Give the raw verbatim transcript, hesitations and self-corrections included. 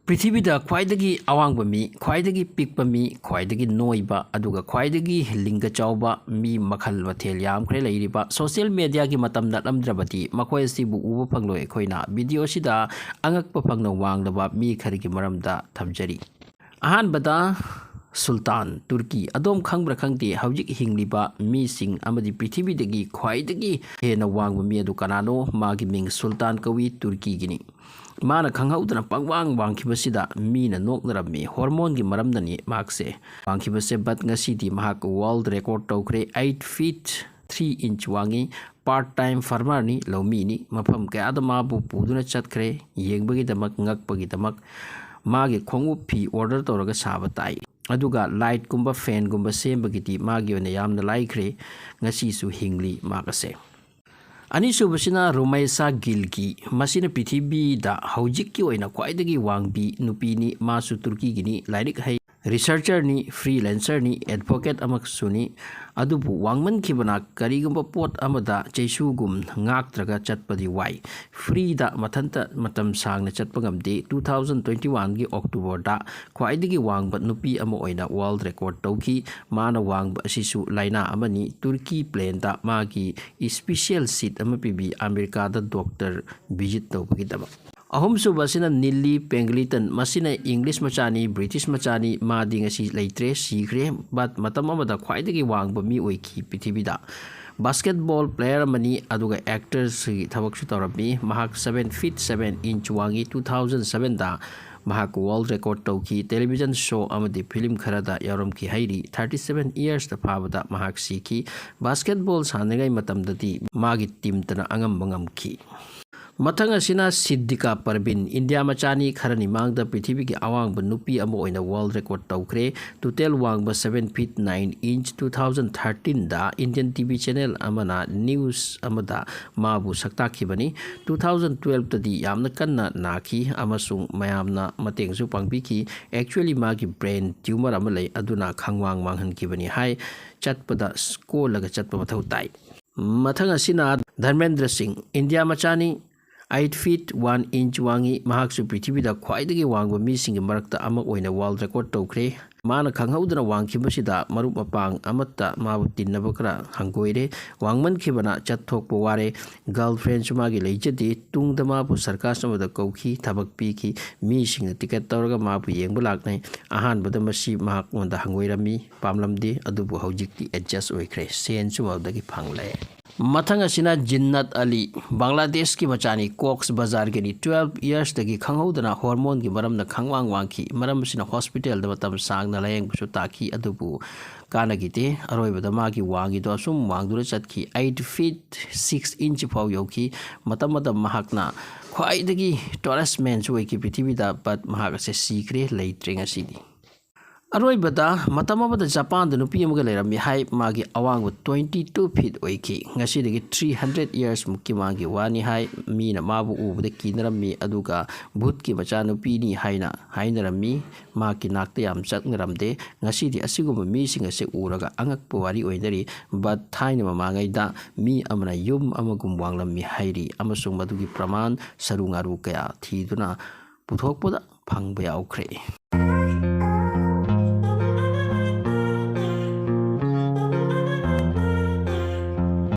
ꯄ꯭ꯔꯤꯊꯤꯕꯤꯗ ꯈ꯭ꯋꯥꯏꯗꯒꯤ ꯑꯋꯥꯡꯕ ꯃꯤ, ꯈ꯭ꯋꯥꯏꯗꯒꯤ ꯄꯤꯛꯄ ꯃꯤ, ꯈ꯭ꯋꯥꯏꯗꯒꯤ ꯅꯣꯏꯕ, ꯑꯗꯨꯒ ꯈ꯭ꯋꯥꯏꯗꯒꯤ ꯂꯤꯡꯒ ꯆꯥꯎꯕ ꯃꯤ ꯃꯈꯜ ꯃꯊꯦꯜ ꯌꯥꯝꯈ꯭ꯔꯦ ꯂꯩꯔꯤꯕ꯫ ꯁꯣꯁꯤꯌꯦꯜ ꯃꯦꯗꯤꯌꯥꯒꯤ ꯃꯇꯝ ꯅꯠꯂꯝꯗ꯭ꯔꯕꯗꯤ ꯃꯈꯣꯏ ꯑꯁꯤꯕꯨ ꯎꯕ ꯐꯪꯂꯣꯏ꯫ ꯑꯩꯈꯣꯏꯅ ꯚꯤꯗꯤꯑꯣ ꯑꯁꯤꯗ ꯑꯉꯛꯄ ꯐꯪꯅ ꯋꯥꯡꯂꯕ ꯃꯤ ꯈꯔꯒꯤ ꯃꯔꯝꯗ ꯊꯝꯖꯔꯤ꯫ ꯑꯍꯥꯟꯕꯗ ꯁꯨꯜꯇꯥꯟ, ꯇꯨꯔꯀꯤ꯫ ꯑꯗꯣꯝ ꯈꯪꯕ꯭ꯔꯥ ꯈꯪꯗꯦ, ꯍꯧꯖꯤꯛ ꯍꯤꯡꯂꯤꯕ ꯃꯤꯁꯤꯡ ꯑꯃꯗꯤ ꯄ꯭ꯔꯤꯊꯤꯕꯤꯗꯒꯤ ꯈ꯭ꯋꯥꯏꯗꯒꯤ ꯍꯦꯟꯅ ꯋꯥꯡꯕ ꯃꯤ ꯑꯗꯨ ꯀꯅꯥꯅꯣ? ꯃꯥꯒꯤ ꯃꯤꯡ ꯁꯨꯜꯇꯥꯟ ꯀꯧꯏ, ꯇꯨꯔꯀꯤꯒꯤꯅꯤ꯫ ꯃꯥꯅ ꯈꯪꯍꯧꯗꯅ ꯄꯪꯋꯥꯡ ꯋꯥꯡꯈꯤꯕꯁꯤꯗ ꯃꯤꯅ ꯅꯣꯛꯅꯔꯝꯃꯤ꯫ ꯍꯣꯔꯃꯣꯟꯒꯤ ꯃꯔꯝꯅꯅꯤ ꯃꯍꯥꯛꯁꯦ ꯋꯥꯡꯈꯤꯕꯁꯦ꯫ But ꯉꯁꯤꯗꯤ ꯃꯍꯥꯛ world record ꯇꯧꯈ꯭ꯔꯦ꯫ Eight feet three inch ꯋꯥꯡꯉꯤ꯫ Part time farmerꯅꯤ, ꯂꯧꯃꯤꯅꯤ꯫ ꯃꯐꯝ ꯀꯌꯥꯗ ꯃꯥꯕꯨ ꯄꯨꯗꯨꯅ ꯆꯠꯈ꯭ꯔꯦ ꯌꯦꯡꯕꯒꯤꯗꯃꯛ, ꯉꯛꯄꯒꯤꯗꯃꯛ꯫ ꯃꯥꯒꯤ ꯈꯣꯡꯎꯞ ꯐꯤ order ꯇꯧꯔꯒ ꯁꯥꯕ ꯇꯥꯏ꯫ ꯑꯗꯨꯒ ꯂꯥꯏꯠꯀꯨꯝꯕ, ꯐꯦꯟꯒꯨꯝꯕ ꯁꯦꯝꯕꯒꯤꯗꯤ ꯃꯥꯒꯤ ꯑꯣꯏꯅ ꯌꯥꯝꯅ ꯂꯥꯏꯈ꯭ꯔꯦ꯫ ꯉꯁꯤꯁꯨ ꯍꯤꯡꯂꯤ ꯃꯍꯥꯛ ꯑꯁꯦ꯫ ꯑꯅꯤꯁꯨꯕꯁꯤꯅ ꯔꯨꯃꯩꯁꯥ ꯒꯤꯜꯒꯤ꯫ ꯃꯁꯤꯅ ꯄ꯭ꯔꯤꯊꯤꯕꯤꯗ ꯍꯧꯖꯤꯛꯀꯤ ꯑꯣꯏꯅ ꯈ꯭ꯋꯥꯏꯗꯒꯤ ꯋꯥꯡꯕꯤ ꯅꯨꯄꯤꯅꯤ꯫ ꯃꯥꯁꯨ ꯇꯨꯔꯀꯤꯒꯤꯅꯤ꯫ ꯂꯥꯏꯔꯤꯛ ꯍꯩ, researcherꯅꯤ, freelancerꯅꯤ, advocate ꯑꯃꯁꯨꯅꯤ꯫ ꯑꯗꯨꯕꯨ ꯋꯥꯡꯃꯟꯈꯤꯕꯅ ꯀꯔꯤꯒꯨꯝꯕ ꯄꯣꯠ ꯑꯃꯗ ꯆꯩꯁꯨꯒꯨꯝ ꯉꯥꯛꯇ꯭ꯔꯒ ꯆꯠꯄꯗꯤ ꯋꯥꯏ꯫ Freeꯗ ꯃꯊꯟꯇ ꯃꯇꯝ ꯁꯥꯡꯅ ꯆꯠꯄ ꯉꯝꯗꯦ꯫ Two thousand twenty oneꯒꯤ Octoberꯗ ꯈ꯭ꯋꯥꯏꯗꯒꯤ ꯋꯥꯡꯕ ꯅꯨꯄꯤ ꯑꯃ ꯑꯣꯏꯅ world record ꯇꯧꯈꯤ꯫ ꯃꯥꯅ ꯋꯥꯡꯕ ꯑꯁꯤꯁꯨ ꯂꯥꯏꯅꯥ ꯑꯃꯅꯤ꯫ ꯇꯨꯔꯀꯤ planeꯗ ꯃꯥꯒꯤ special seat ꯑꯃ ꯄꯤꯕꯤ, ꯑꯃꯦꯔꯤꯀꯥꯗ doctor visit ꯇꯧꯕꯒꯤꯗꯃꯛ꯫ ꯑꯍꯨꯝꯁꯨꯕ ꯑꯁꯤꯅ ꯅꯤꯜꯂꯤ ꯄꯦꯡꯒꯂꯤꯇꯟ꯫ ꯃꯁꯤꯅ English ꯃꯆꯥꯅꯤ, British ꯃꯆꯥꯅꯤ꯫ ꯃꯥꯗꯤ ꯉꯁꯤ ꯂꯩꯇ꯭ꯔꯦ, ꯁꯤꯈ꯭ꯔꯦ꯫ But ꯃꯇꯝ ꯑꯃꯗ ꯈ꯭ꯋꯥꯏꯗꯒꯤ ꯋꯥꯡꯕ ꯃꯤ ꯑꯣꯏꯈꯤ ꯄ꯭ꯔꯤꯊꯤꯕꯤꯗ꯫ Basketball player ꯑꯃꯅꯤ, ꯑꯗꯨꯒ actorꯁꯒꯤ ꯊꯕꯛꯁꯨ ꯇꯧꯔꯝꯃꯤ꯫ ꯃꯍꯥꯛ seven feet seven inch ꯋꯥꯡꯉꯤ꯫ Two thousand sevenꯗ ꯃꯍꯥꯛ world record ꯇꯧꯈꯤ꯫ Television show ꯑꯃꯗꯤ film ꯈꯔꯗ ꯌꯥꯎꯔꯝꯈꯤ꯫ ꯍꯥꯏꯔꯤ, thirty seven yearsꯇ ꯐꯥꯕꯗ ꯃꯍꯥꯛ ꯁꯤꯈꯤ꯫ Basketball ꯁꯥꯟꯅꯔꯤꯉꯩ ꯃꯇꯝꯗꯗꯤ ꯃꯥꯒꯤ teamꯇꯅ ꯑꯉꯝꯕ ꯉꯝꯈꯤ꯫ ꯃꯊꯪ ꯑꯁꯤꯅ ꯁꯤꯗꯤꯀꯥ ꯄꯔꯕꯤꯟ, ꯏꯟꯗꯤꯌꯥ ꯃꯆꯥꯅꯤ꯫ ꯈꯔꯅꯤ ꯃꯥꯡꯗ ꯄ꯭ꯔꯤꯊꯤꯕꯤꯒꯤ ꯑꯋꯥꯡꯕ ꯅꯨꯄꯤ ꯑꯃ ꯑꯣꯏꯅ world record ꯇꯧꯈ꯭ꯔꯦ꯫ Total ꯋꯥꯡꯕ seven feet nine inch꯫ Two thousand thirteenꯗ Indian TV channel ꯑꯃꯅ news ꯑꯃꯗ ꯃꯥꯕꯨ ꯁꯛꯇꯥꯛꯈꯤꯕꯅꯤ꯫ Two thousand twelveꯇꯗꯤ ꯌꯥꯝꯅ ꯀꯟꯅ ꯅꯥꯈꯤ ꯑꯃꯁꯨꯡ ꯃꯌꯥꯝꯅ ꯃꯇꯦꯡꯁꯨ ꯄꯥꯡꯕꯤꯈꯤ꯫ Actually ꯃꯥꯒꯤ brain tumor ꯑꯃ ꯂꯩ, ꯑꯗꯨꯅ ꯈꯪꯋꯥꯡ ꯃꯥꯡꯍꯟꯈꯤꯕꯅꯤ ꯍꯥꯏ꯫ ꯆꯠꯄꯗ ꯀꯣꯜꯂꯒ ꯆꯠꯄ ꯃꯊꯧ ꯇꯥꯏ꯫ ꯃꯊꯪ ꯑꯁꯤꯅ ꯙꯔꯃꯦꯟꯗ꯭ꯔ ꯁꯤꯡ, ꯏꯟꯗꯤꯌꯥ ꯃꯆꯥꯅꯤ꯫ ꯑꯩꯠ ꯐꯤꯠ ꯋꯥꯟ ꯏꯟꯆ ꯋꯥꯡꯉꯤ꯫ ꯃꯍꯥꯛꯁꯨ ꯄ꯭ꯔꯤꯊꯤꯕꯤꯗ ꯈ꯭ꯋꯥꯏꯗꯒꯤ ꯋꯥꯡꯕ ꯃꯤꯁꯤꯡꯒꯤ ꯃꯔꯛꯇ ꯑꯃ ꯑꯣꯏꯅ ꯋꯥꯔꯜꯗ ꯔꯦꯀꯣꯔꯗ ꯇꯧꯈ꯭ꯔꯦ꯫ ꯃꯥꯅ ꯈꯪꯍꯧꯗꯅ ꯋꯥꯡꯈꯤꯕꯁꯤꯗ ꯃꯔꯨꯞ ꯃꯄꯥꯡ ꯑꯃꯠꯇ ꯃꯥꯕꯨ ꯇꯤꯟꯅꯕ ꯈꯔ ꯍꯪꯒꯣꯏꯔꯦ꯫ ꯋꯥꯡꯃꯟꯈꯤꯕꯅ ꯆꯠꯊꯣꯛꯄ ꯋꯥꯔꯦ꯫ ꯒꯔꯜ ꯐ꯭ꯔꯦꯟꯁꯨ ꯃꯥꯒꯤ ꯂꯩꯖꯗꯦ꯫ ꯇꯨꯡꯗ ꯃꯥꯕꯨ ꯁꯔꯀꯥꯁ ꯑꯃꯗ ꯀꯧꯈꯤ, ꯊꯕꯛ ꯄꯤꯈꯤ꯫ ꯃꯤꯁꯤꯡꯅ ꯇꯤꯀꯦꯠ ꯇꯧꯔꯒ ꯃꯥꯕꯨ ꯌꯦꯡꯕ ꯂꯥꯛꯅꯩ꯫ ꯑꯍꯥꯟꯕꯗ ꯃꯁꯤ ꯃꯍꯥꯛꯉꯣꯟꯗ ꯍꯪꯒꯣꯏꯔꯝꯃꯤ, ꯄꯥꯝꯂꯝꯗꯦ꯫ ꯑꯗꯨꯕꯨ ꯍꯧꯖꯤꯛꯇꯤ ꯑꯦꯗꯖꯁ ꯑꯣꯏꯈ꯭ꯔꯦ꯫ ꯁꯦꯟꯁꯨ ꯃꯗꯨꯗꯒꯤ ꯐꯪꯂꯦ꯫ ꯃꯊꯪ ꯑꯁꯤꯅ ꯖꯤꯟꯅꯠ ꯑꯂꯤ, ꯕꯪꯒ꯭ꯂꯥꯗꯦꯁꯀꯤ ꯃꯆꯥꯅꯤ, ꯀꯣꯛꯁ ꯕꯖꯥꯔꯒꯤꯅꯤ꯫ ꯇ꯭ꯋꯦꯜꯐ ꯏꯌꯔꯁꯇꯒꯤ ꯈꯪꯍꯧꯗꯅ ꯍꯣꯔꯃꯣꯟꯒꯤ ꯃꯔꯝꯅ ꯈꯪꯋꯥꯡ ꯋꯥꯡꯈꯤ꯫ ꯃꯔꯝ ꯑꯁꯤꯅ ꯍꯣꯁꯄꯤꯇꯥꯜꯗ ꯃꯇꯝ ꯁꯥꯡꯅ ꯂꯥꯌꯦꯡꯕꯁꯨ ꯇꯥꯈꯤ, ꯑꯗꯨꯕꯨ ꯀꯥꯟꯅꯈꯤꯗꯦ꯫ ꯑꯔꯣꯏꯕꯗ ꯃꯥꯒꯤ ꯋꯥꯡꯒꯤꯗꯣ ꯑꯁꯨꯝ ꯋꯥꯡꯗꯨꯅ ꯆꯠꯈꯤ꯫ ꯑꯩꯠ ꯐꯤꯠ ꯁꯤꯛꯁ ꯏꯟꯆ ꯐꯥꯎ ꯌꯧꯈꯤ꯫ ꯃꯇꯝ ꯃꯇꯝ ꯃꯍꯥꯛꯅ ꯈ꯭ꯋꯥꯏꯗꯒꯤ ꯇꯣꯂꯦꯁ ꯃꯦꯟꯁꯨ ꯑꯣꯏꯈꯤ ꯄ꯭ꯔꯤꯊꯤꯕꯤꯗ, but ꯃꯍꯥꯛ ꯑꯁꯦ ꯁꯤꯈ꯭ꯔꯦ, ꯂꯩꯇ꯭ꯔꯦ ꯉꯁꯤꯗꯤ꯫ ꯑꯔꯣꯏꯕꯗ ꯃꯇꯝ ꯑꯃꯗ ꯖꯄꯥꯟꯗ ꯅꯨꯄꯤ ꯑꯃꯒ ꯂꯩꯔꯝꯃꯤ ꯍꯥꯏ꯫ ꯃꯥꯒꯤ ꯑꯋꯥꯡꯕ ꯇ꯭ꯋꯦꯟꯇꯤ ꯇꯨ ꯐꯤꯠ ꯑꯣꯏꯈꯤ꯫ ꯉꯁꯤꯗꯒꯤ ꯊ꯭ꯔꯤ ꯍꯟꯗ꯭ꯔꯦꯠ ꯏꯌꯔꯁ ꯃꯨꯛꯀꯤ ꯃꯃꯥꯡꯒꯤ ꯋꯥꯅꯤ ꯍꯥꯏ꯫ ꯃꯤꯅ ꯃꯥꯕꯨ ꯎꯕꯗ ꯀꯤꯅꯔꯝꯃꯤ, ꯑꯗꯨꯒ ꯚꯨꯠꯀꯤ ꯃꯆꯥꯅꯨꯄꯤꯅꯤ ꯍꯥꯏꯅ ꯍꯥꯏꯅꯔꯝꯃꯤ꯫ ꯃꯍꯥꯛꯀꯤ ꯅꯥꯛꯇ ꯌꯥꯝ ꯆꯪꯅꯔꯝꯗꯦ꯫ ꯉꯁꯤꯗꯤ ꯑꯁꯤꯒꯨꯝꯕ ꯃꯤꯁꯤꯡ ꯑꯁꯦ ꯎꯔꯒ ꯑꯉꯛꯄ ꯋꯥꯔꯤ ꯑꯣꯏꯅꯔꯤ꯫ But ꯊꯥꯏꯅ ꯃꯃꯥꯡꯉꯩꯗ ꯃꯤ ꯑꯃꯅ ꯌꯨꯝ ꯑꯃꯒꯨꯝ ꯋꯥꯡꯂꯝꯃꯤ ꯍꯥꯏꯔꯤ, ꯑꯃꯁꯨꯡ ꯃꯗꯨꯒꯤ ꯄ꯭ꯔꯃꯥꯟ ꯁꯔꯨ ꯉꯥꯔꯨ ꯀꯌꯥ ꯊꯤꯗꯨꯅ ꯄꯨꯊꯣꯛꯄꯗ ꯐꯪꯕ ꯌꯥꯎꯈ꯭ꯔꯦ꯫